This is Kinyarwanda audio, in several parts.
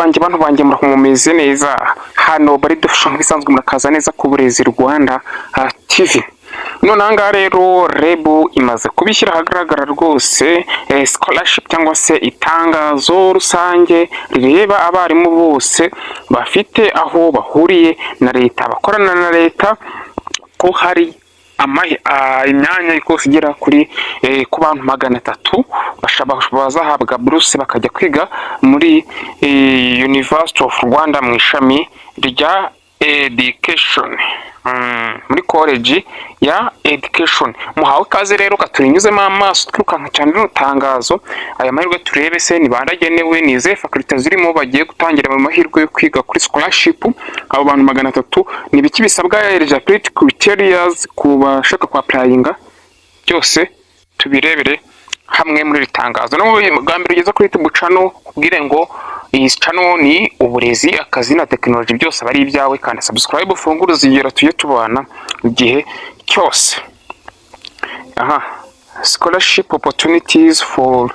Banjye, bantu banjye, muraho, mumeze neza? Hano bari dufasha nk'ibisanzwe, murakaza neza ku Burezi Rwanda TV. None aha ngaha rero REB imaze kubishyira ahagaragara rwose, scholarship cyangwa se itangazo rusange rireba abarimu bose bafite aho bahuriye na leta, bakorana na leta, ko hari imyanya rwose igera kuri ku bantu 300 bazahabwa buruse bakajya kwiga muri University of Rwanda mu ishami rya education, muri college ya education. Muhawe ikaze rero, katurinyuzemo amaso twirukanka cyane rino tangazo, aya mahirwe, turebe se ni bande agenewe, ni izihe faculty zirimo bagiye gutangira mu mahirwe yo kwiga kuri scholarship. Abo bantu 300, ni ibiki bisabwa, eligibility criteria ku bashaka kwa applyinga, byose tubirebere hamwe muri iri tangazo. No bwa mbere ugeze kuri YouTube channel, kubwire ngo iyi channel ni uburezi, akazi na tekinoloji, byose aba ari ibyawe. Kandi subscribe, ufungure uzigera, tujye tubana igihe cyose. Aha, scholarship opportunities for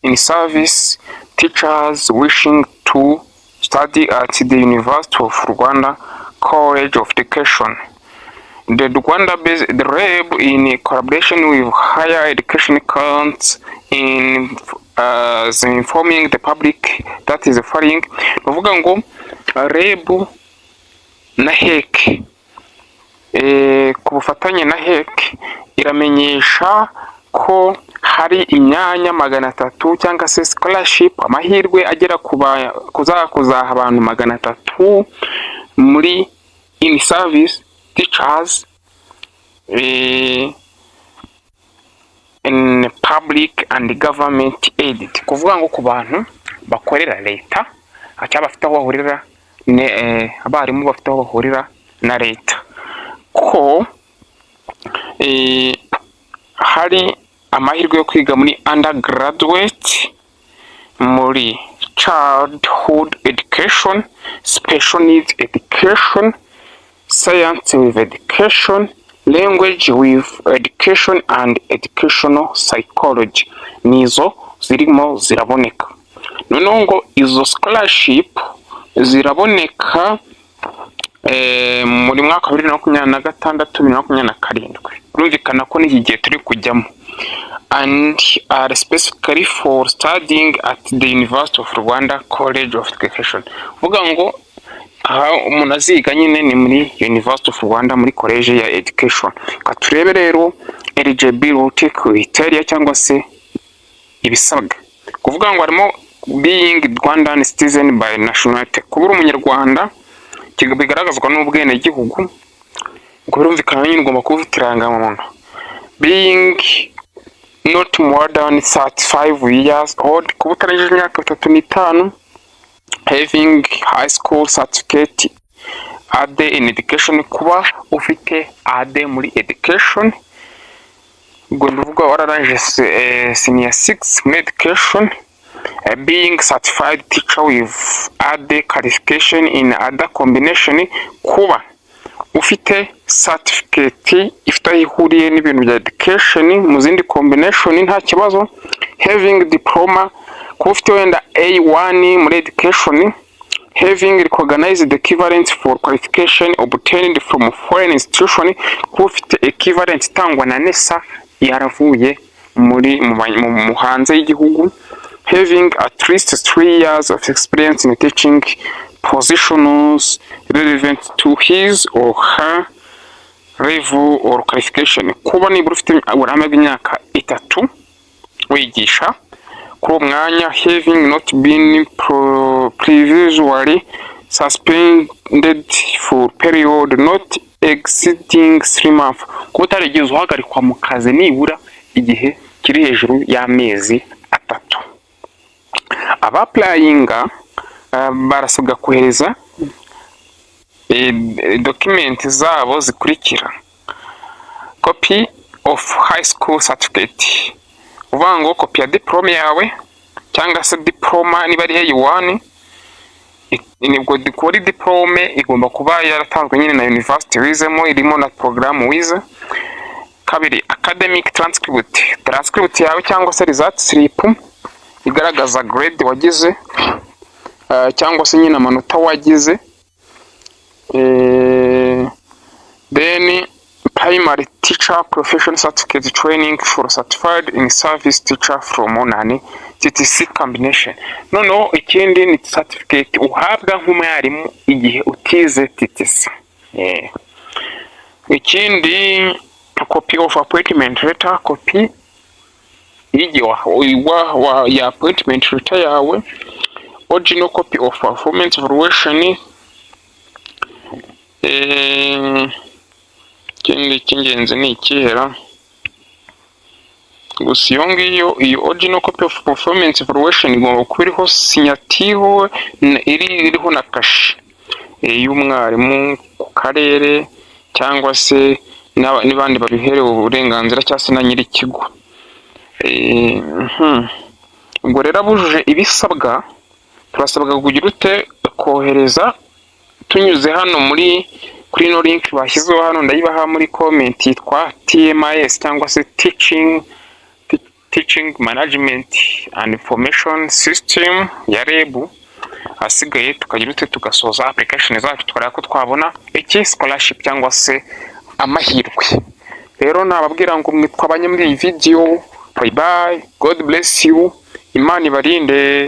in service teachers wishing to study at the University of Rwanda College of Education. The Rwanda based the REB, in collaboration with Higher Education Council, in informing the public that is following. Bavuga ngo REB na HEC, ku bufatanye na HEC, iramenyesha ko hari imyanya 300 cyangwa se scholarship, amahirwe agera ku kuzaha abantu 300 muri in service teachers in public and government aided, kuvuga ngo ku bantu bakorera leta cyangwa bafite aho bahurira, abarimu bafite aho bahurira na leta, ko hari amahirwe yo kwiga muri undergraduate muri childhood education, special needs education, science with education, language with education and educational psychology. Nizo zirimo ziraboneka. Noneho ngo izo scholarship ziraboneka muri mwaka wa 2026, 2027. Birumvikana ko n'iki gihe turi kujyamo. And are specifically for studying at the University of Rwanda College of Education. Vuga ngo aha umuntu aziga nyine ni muri University of Rwanda muri college ya education. Ka turebe rero eligibility criteria cyangwa se ibisabwa. Kuvuga ngo harimo being Rwandan citizen by nationality, kuba uri umunyarwanda bigaragazwa n'ubwenegihugu, ubwo birumvikana nyine ugomba kuba ufite irangamuntu. Being not more than 35 years old, kuba utarengeje imyaka 35. Having high school certificate A D in education, kuba ufite A D muri education, ubwo ndavuga wararangije senior 6 muri education. Being certified teacher with A D qualification in other combination, kuba ufite certificate ifite aho ihuriye n'ibintu bya education mu zindi combination, nta kibazo. Having diploma, kuba ufite wenda A1 muri education. Having recognized equivalent for qualification obtained from foreign institution, kuba ufite equivalent itangwa na NESA yaravuye muri mu hanze y'igihugu. Having at least 3 years of experience in teaching positions relevant to his or her level or qualification, kuba nibura ufite uburambe bw'imyaka 3 wigisha kuri uwo mwanya. Having not been previously suspended for period not exceeding 3 months, kuba utarigeze uhagarikwa mu kazi nibura igihe kiri hejuru y'amezi 3. Aba applyinga barasabwa kohereza document zabo zikurikira: copy of high school certificate, uvuga ngo kopi ya diplome yawe cyangwa se diploma niba ari A1, nibwo kuri diplome igomba kuba yaratanzwe nyine na university wizemo, irimo na porogaramu wize. Kabiri, academic transcript, transcript yawe cyangwa se result slip igaragaza grade wagize. cyangwa se nyine amanota wagize. Then primary teacher professional certificate training for certified in service teacher from nani TTC combination. Noneho ikindi ni certificate uhabwa nk'umwarimu igihe utize TTC. Ikindi, copy of appointment letter, copy y'igihe ya appointment letter yawe, original copy of performance evaluation. Ikindi cy'ingenzi ni ikihera gusa iyo ngiyo, iyo original copy of performance evaluation igomba kuba iriho signature, iriho na kashe y'umwarimu ku karere cyangwa se n'abandi babiherewe uburenganzira cyangwa se na nyir'ikigo. Ubwo rero abujuje ibisabwa turasabwa kugira ute? Kohereza tunyuze hano muri kuri ino link bashyizeho hano, ndayibaha muri comment, yitwa TMIS cyangwa se Teaching Management and Information System ya REB. Ahasigaye tukagira ute? Tugasoza application zacu, tukareba ko twabona iki scholarship cyangwa se amahirwe. Rero nababwira ngo mwitwa abanye muri iyi video. Bye bye, God bless you, Imana ibarinde.